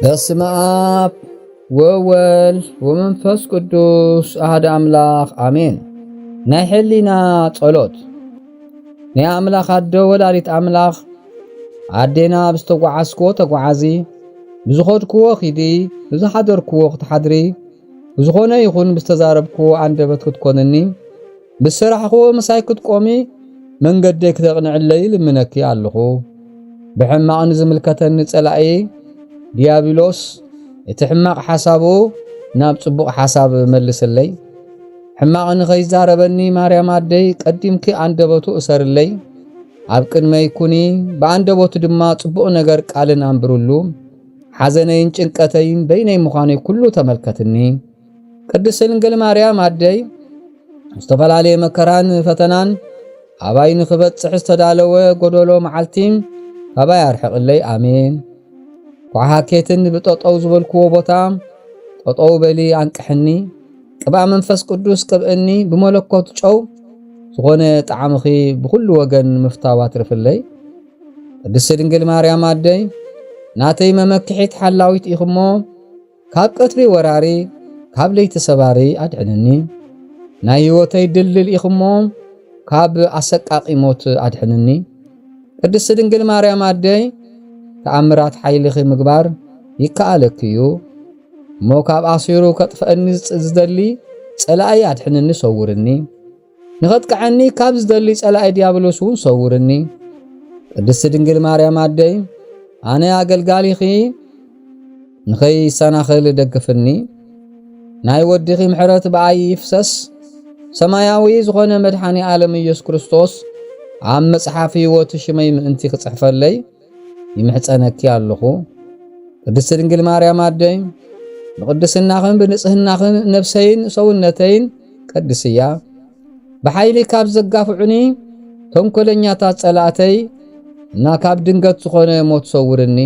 በስመ አብ ወወልድ ወመንፈስ ቅዱስ አሐደ አምላኽ አሜን። ናይ ሕሊና ጸሎት። ናይ ኣምላኽ ኣዶ ወላዲት ኣምላኽ፣ ኣዴና ብዝተጓዓዝክዎ ተጓዓዚ፣ ብዝኸድክዎ ኺዲ፣ ብዝሓደርክዎ ክትሓድሪ፣ ብዝኾነ ይኹን ብዝተዛረብክዎ ኣንደበት ክትኮንኒ፣ ብዝሰራሕኽዎ ምሳይ ክትቆሚ መንገደይ ክተቕንዕለይ ይልምነኪ ኣለኹ። ብሕማቕ ንዝምልከተኒ ጸላኢ ዲያብሎስ፣ እቲ ሕማቕ ሓሳቡ ናብ ጽቡቕ ሓሳብ መልስለይ። ሕማቕ ንኸይዛረበኒ ማርያም ኣደይ ቀዲምኪ ኣንደበቱ እሰርለይ። ኣብ ቅድመይ ኩኒ፣ ብኣንደበቱ ድማ ጽቡቕ ነገር ቃልን ኣንብርሉ። ሓዘነይን ጭንቀተይን በይነይ ምዃነይ ኩሉ ተመልከትኒ። ቅድስት ድንግል ማርያም ኣደይ፣ ዝተፈላለየ መከራን ፈተናን ኣባይ ንኽበጽሕ ዝተዳለወ ጎደሎ መዓልቲ ካባይ ኣርሕቕለይ። ኣሜን። ኳሓኬትን ብጠጠው ዝበልክዎ ቦታ ጠጠው በሊ፣ ኣንቅሕኒ። ቅብኣ መንፈስ ቅዱስ ቅብእኒ፣ ብመለኮት ጨው ዝኾነ ጣዕምኺ ብኹሉ ወገን ምፍታው ኣትርፍለይ። ቅድስት ድንግል ማርያም ኣደይ፣ ናተይ መመክሒት ሓላዊት ኢኽሞ፣ ካብ ቀትሪ ወራሪ፣ ካብ ለይቲ ሰባሪ ኣድሕንኒ። ናይ ህይወተይ ድልድል ኢኽሞ፣ ካብ ኣሰቃቂ ሞት ኣድሕንኒ። ቅድስት ድንግል ማርያም ኣደይ፣ ተኣምራት ሓይልኺ ምግባር ይከኣለኪ እዩ። እሞ ካብ ኣሲሩ ከጥፍአኒ ዝጽ-፣ ዝደሊ ጸላኢ ኣድሕንኒ፣ ሰውርኒ። ንኸጥቅዐኒ ካብ ዝደሊ ጸላኢ ዲያብሎስ እውን ሰውርኒ። ቅድስት ድንግል ማርያም ኣደይ፣ ኣነ ኣገልጋሊኺ ንኸይሰናኸል ደግፍኒ። ናይ ወድኺ ምሕረት ብኣይ ይፍሰስ። ሰማያዊ ዝኾነ መድሓኒ ዓለም ኢየሱስ ክርስቶስ ኣብ መጽሓፍ ህይወት ሽመይ ምእንቲ ክጽሕፈለይ ይምሕጸነኪ ኣለኹ። ቅድስት ድንግል ማርያም ኣደይ፣ ብቅድስናኽን ብንጽህናኽን ነፍሰይን ሰውነተይን ቀድስያ። ብሓይሊ ካብ ዘጋፍዑኒ ተንኮለኛታት ጸላእተይ እና ካብ ድንገት ዝኾነ ሞት ሰውርኒ።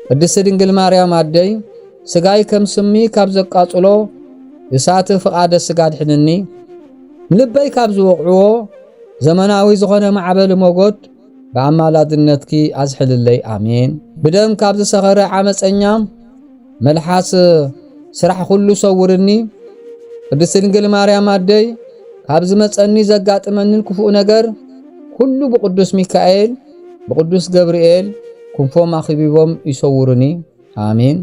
ቅድስት ድንግል ማርያም ኣደይ፣ ስጋይ ከም ስሚ ካብ ዘቃጽሎ እሳት ፍቓደ ስጋ ኣድሕንኒ። ንልበይ ካብ ዝወቕዕዎ ዘመናዊ ዝኾነ ማዕበል ሞጎድ ብኣማላድነትኪ ኣዝሕልለይ። ኣሜን። ብደም ካብ ዝሰኸረ ዓመፀኛ መልሓስ ስራሕ ኩሉ ሰውርኒ። ቅድስት ድንግል ማርያም ኣደይ፣ ካብ ዝመፀኒ ዘጋጥመንን ክፉእ ነገር ኩሉ ብቅዱስ ሚካኤል ብቅዱስ ገብርኤል ክንፎም ኣኽቢቦም ይሰውሩኒ። ኣሜን።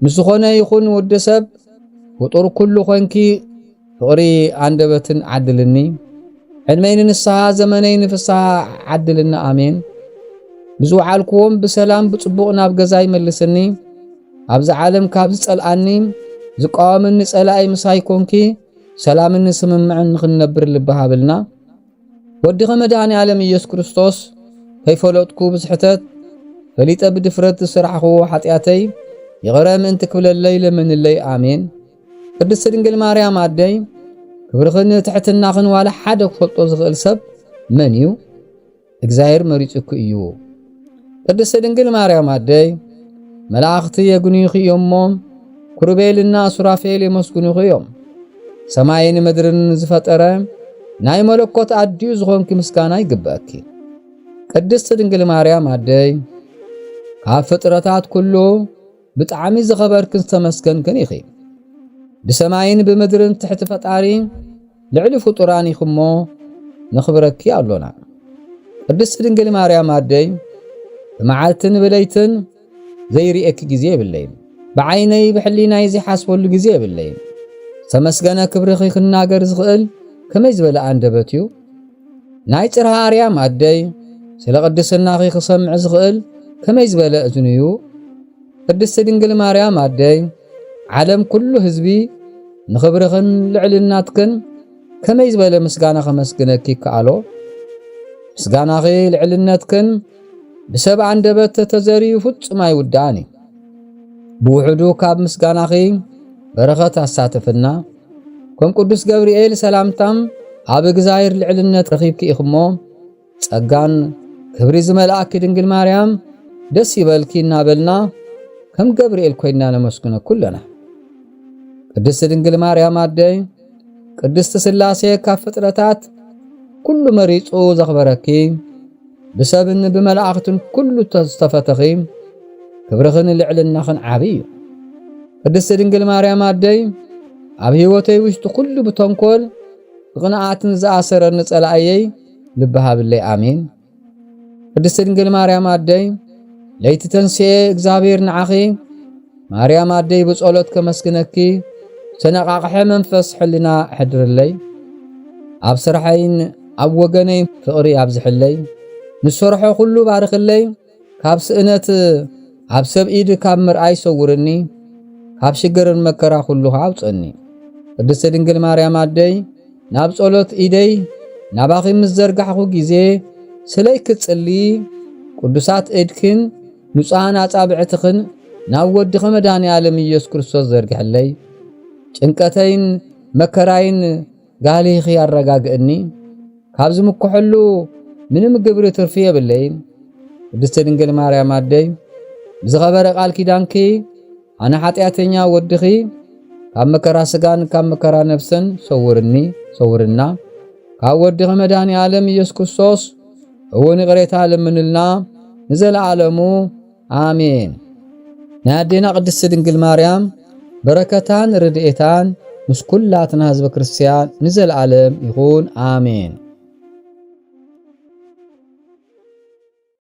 ምስ ዝኾነ ይኹን ወዲ ሰብ ፍጡር ኩሉ ኮንኪ ፍቕሪ ኣንደበትን ዓድልኒ። ዕድመይ ንንስሓ፣ ዘመነይ ንፍስሓ ዓድልና። ኣሜን። ብዝወዓልክዎም ብሰላም ብጽቡቕ ናብ ገዛይ መልስኒ። ኣብዚ ዓለም ካብ ዝጸልኣኒ ዝቃወመኒ ጸላኢ ምሳይ ኮንኪ፣ ሰላምን ስምምዕን ንኽንነብር ልቢ ሃብልና። ወድኺ መድኃኔ ዓለም ኢየሱስ ክርስቶስ፣ ከይፈለጥኩ ብስሕተት ፈሊጠ ብድፍረት ዝሰራሕኽዎ ኃጢኣተይ ይቕረ ምእንቲ ክብለለይ ለምንለይ። ኣሜን። ቅድስት ድንግል ማርያም ኣደይ፣ ክብርኽን ትሕትናኽን ዋላ ሓደ ክፈልጦ ዝኽእል ሰብ መን እዩ? እግዚኣብሔር መሪጹኪ እዩ። ቅድስት ድንግል ማርያም ኣደይ፣ መላእኽቲ የግኑኺ እዮም እሞ፣ ኪሩቤልና ሱራፌል የመስግኑኺ እዮም። ሰማይን ምድርን ዝፈጠረ ናይ መለኮት ኣዲኡ ዝኾንኪ ምስጋና ይግበኣኪ። ቅድስት ድንግል ማርያም ኣደይ፣ ካብ ፍጥረታት ኩሉ ብጣዕሚ ዝኸበርክን ዝተመስገንክን ኢኺ። ብሰማይን ብምድርን ትሕቲ ፈጣሪ ልዕሊ ፍጡራን ኢኺ እሞ ነኽብረኪ ኣሎና። ቅድስት ድንግል ማርያም ኣደይ፣ ብመዓልትን ብለይትን ዘይርእየኪ ግዜ የብለይን። ብዓይነይ ብሕሊናይ ዘይሓስበሉ ግዜ የብለይን። ዝተመስገነ ክብርኺ ክናገር ዝኽእል ከመይ ዝበለ ኣንደበት እዩ? ናይ ጽርሃ ኣርያም ኣደይ፣ ስለ ቅድስናኺ ክሰምዕ ዝኽእል ከመይ ዝበለ እዝኑ እዩ? ቅድስቲ ድንግል ማርያም ኣደይ፣ ዓለም ኩሉ ህዝቢ ንኽብርኽን ልዕልናትክን ከመይ ዝበለ ምስጋና ከመስግነኪ ይከኣሎ? ምስጋናኺ ልዕልነትክን ብሰብ ኣንደበት ተተዘርዩ ፍጹም ኣይውዳእን እዩ። ብውሕዱ ካብ ምስጋናኺ በረኸት ኣሳትፍና። ከም ቅዱስ ገብርኤል ሰላምታም ኣብ እግዚኣብሔር ልዕልነት ረኺብኪ ኢኽሞ፣ ጸጋን ክብሪ ዝመልኣኪ ድንግል ማርያም ደስ ይበልኪ እናበልና ከም ገብርኤል ኮይንና ነመስግነኩ ኣለና። ቅድስቲ ድንግል ማርያም ኣደይ፣ ቅድስቲ ሥላሴ ካብ ፍጥረታት ኩሉ መሪጹ ዘኽበረኪ፣ ብሰብን ብመላእኽትን ኩሉ ዝተፈተኺ፣ ክብርኽን ልዕልናኽን ዓቢ እዩ። ቅድስቲ ድንግል ማርያም ኣደይ፣ ኣብ ህይወተይ ውሽጢ ኩሉ ብተንኮል ብቕንኣትን ዝኣሰረኒ ጸላእየይ ልቢ ሃብለይ። ኣሜን። ቅድስቲ ድንግል ማርያም ኣደይ፣ ለይቲ ተንስኤ እግዚኣብሔር ንዓኺ፣ ማርያም ኣደይ ብጸሎት ከመስግነኪ፣ ዝተነቓቕሐ መንፈስ ሕልና ሕድርለይ። ኣብ ስርሐይን ኣብ ወገነይ ፍቕሪ ኣብዝሕለይ። ንሰርሖ ኩሉ ባርኽለይ። ካብ ስእነት ኣብ ሰብ ኢድ ካብ ምርኣይ ሰውርኒ። ካብ ሽግርን መከራ ኩሉ ኣውጸኒ። ቅድስቲ ድንግል ማርያም ኣደይ፣ ናብ ጸሎት ኢደይ ናባኺ ምስ ዘርጋሕኹ ግዜ፣ ስለይ ክጽሊ ቅዱሳት እድክን ንጹሃን ኣጻብዕትኽን ናብ ወድኺ መድኃኔ ዓለም ኢየሱስ ክርስቶስ ዘርግሕለይ። ጭንቀተይን መከራይን ጋሊኺ ኣረጋግእኒ። ካብ ዝምክሐሉ ምንም ግብሪ ትርፊ የብለይን። ቅድስቲ ድንግል ማርያም ኣደይ፣ ብዝኸበረ ቃል ኪዳንኪ ኣነ ሓጢኣተኛ ወድኺ ካብ መከራ ስጋን ካብ መከራ ነፍሰን ሰውርኒ፣ ሰውርና። ካብ ወድኺ መድኃኔ ዓለም ኢየሱስ ክርስቶስ እውን ይቕሬታ ለምንልና ንዘለዓለሙ። ኣሜን። ናይ ኣዴና ቅድስቲ ድንግል ማርያም በረከታን ርድኤታን ምስ ኩላትና ህዝበ ክርስቲያን ንዘለዓለም ይኹን። ኣሜን።